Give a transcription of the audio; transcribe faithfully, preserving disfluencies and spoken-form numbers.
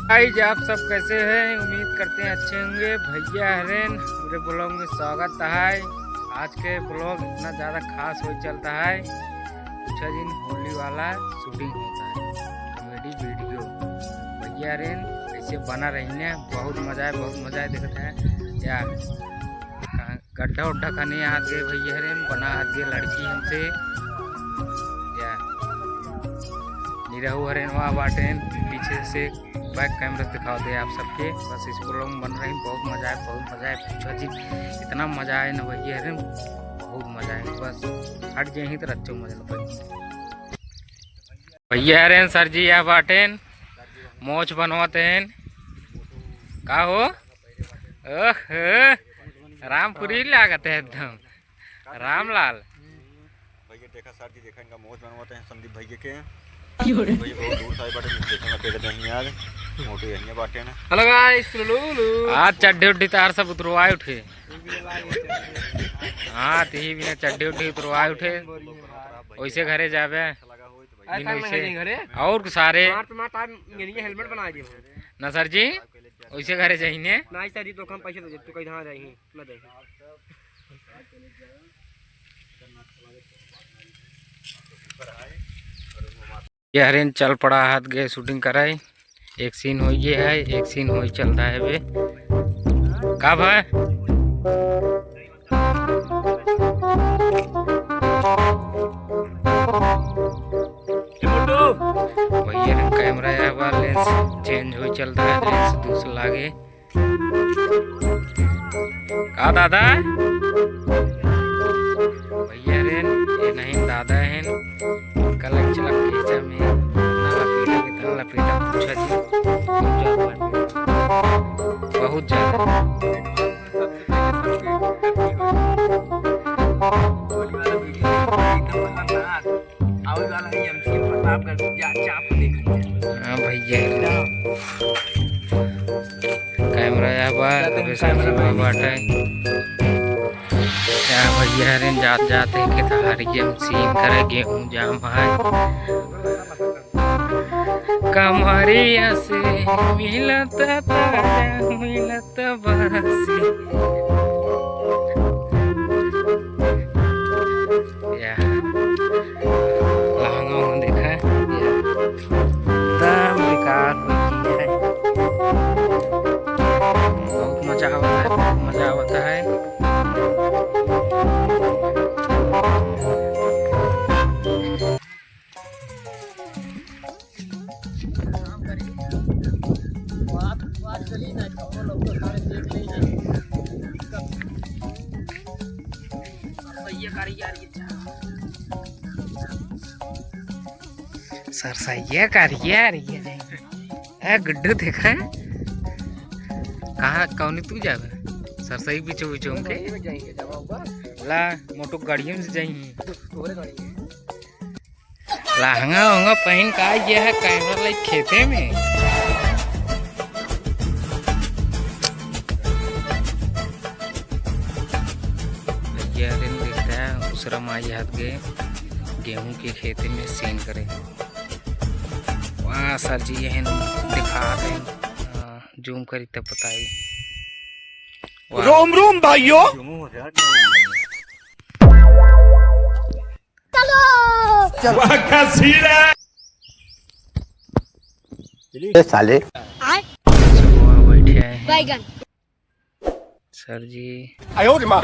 गाइस, आप सब कैसे हैं? उम्मीद करते हैं अच्छे होंगे। भैया हरेन, पूरे ब्लॉग में स्वागत है। आज के ब्लॉग इतना ज़्यादा खास हो चलता है, पूछा जिन, होली वाला शूटिंग होता है, कॉमेडी वीडियो। भैया हरेन, ऐसे बना रही ने, बहुत मज़ा है, बहुत मज़ा है। देखते हैं या कहाँ गड्ढा उड्ढा का नहीं हाथ गए भैया हरेन, बना हाथ गए लड़की हमसे। या निरहू हरेन वहाँ बाटेन, पीछे से बैक कैमरा से दिखाओ दे आप सबके। बस इस ब्लॉग में बन रही, बहुत मजा आए, बहुत मजा आए, पूछा जी, इतना मजा आए ना भैया हरेन, बहुत मजा आए। बस हट जाए ही तो अच्छो मजा लगता है। भैया हरेन सर जी यहाँ बाटेन, मोछ बनवाते हैं। का हो? ओह, रामपुरी लागत है एकदम, रामलाल। भैया देखा सर जी, देखा इनका मोछ बनवाते हैं संदीप भैया के। क्यों रे? भैया बहुत दूर से आए बाटे, स्टेशन में पहले नहीं आज मोटू यहीं बाटे ना। हेलो गाइस, लुलुलु। आज चड्ढे उड्ढे तार सब उतरवाए उठे। हाँ, ती बिना चड्ढे उड्ढे उतरवाए उठे। वैसे घरे जाबे। ऐसा बिन नहीं वैसे है घरे। और सारे मार तो मार, तार ये नहीं हेलमेट बना दिए। ना सर जी, वैसे घरे जाइने। ना सर जी, तो हम पैसे दे दे, तू कहीं धां जाइए, ना दे। ये हरेन चल पड़ा हाथ गए शूटिंग कराई। एक सीन हो ये है, एक सीन हो चलता है बे। का भाई? भैया रे, कैमरा या बा, लेंस चेंज हो चलता है, लेंस दूसरा लागे। का दादा? भैया रे, ये नहीं दादा है, कल चला खींचा में, इतना लपेटा, इतना लपेटा, पूछा जी, बहुत ज्यादा। बहुत ज्यादा। आवे वाला है एमसीएम प्रतापगढ़, जा, जा, आप देखा। हाँ भैया, कैमरा या बा, अबे कैमरा बाटे। या भैया रे, जात जात है खेत हरिया में सीन करे, गेहूं जाम है। कमरिया से मिलत ताजा, मिलत बासी। या। लहंगा वहंगा देखा है। या। एकदम बेकार हो गई है। बहुत मजा आवता है, बहुत मजा आवता है। सरसैया करिया रे। ए गुड्डू देखा है? कहाँ कौनी तू जाबे? सरसई बिचो बिचो के। ला मोटू गाड़ियों से जाइए। लहंगा उहंगा पहन का गया है कैमरा लाइक खेते में। भैया रे देखता है, दूसरा माई हाथ गए गेहूं के खेते में सीन करे। वाह सर जी, यहन दिखा रहे हैं, जूम करी तब बताई। वाह। रोम रोम भाइयों। वाह, का सीन है। ए साले। बैठे हैं। बैगन। सर जी। आयो रे माँ।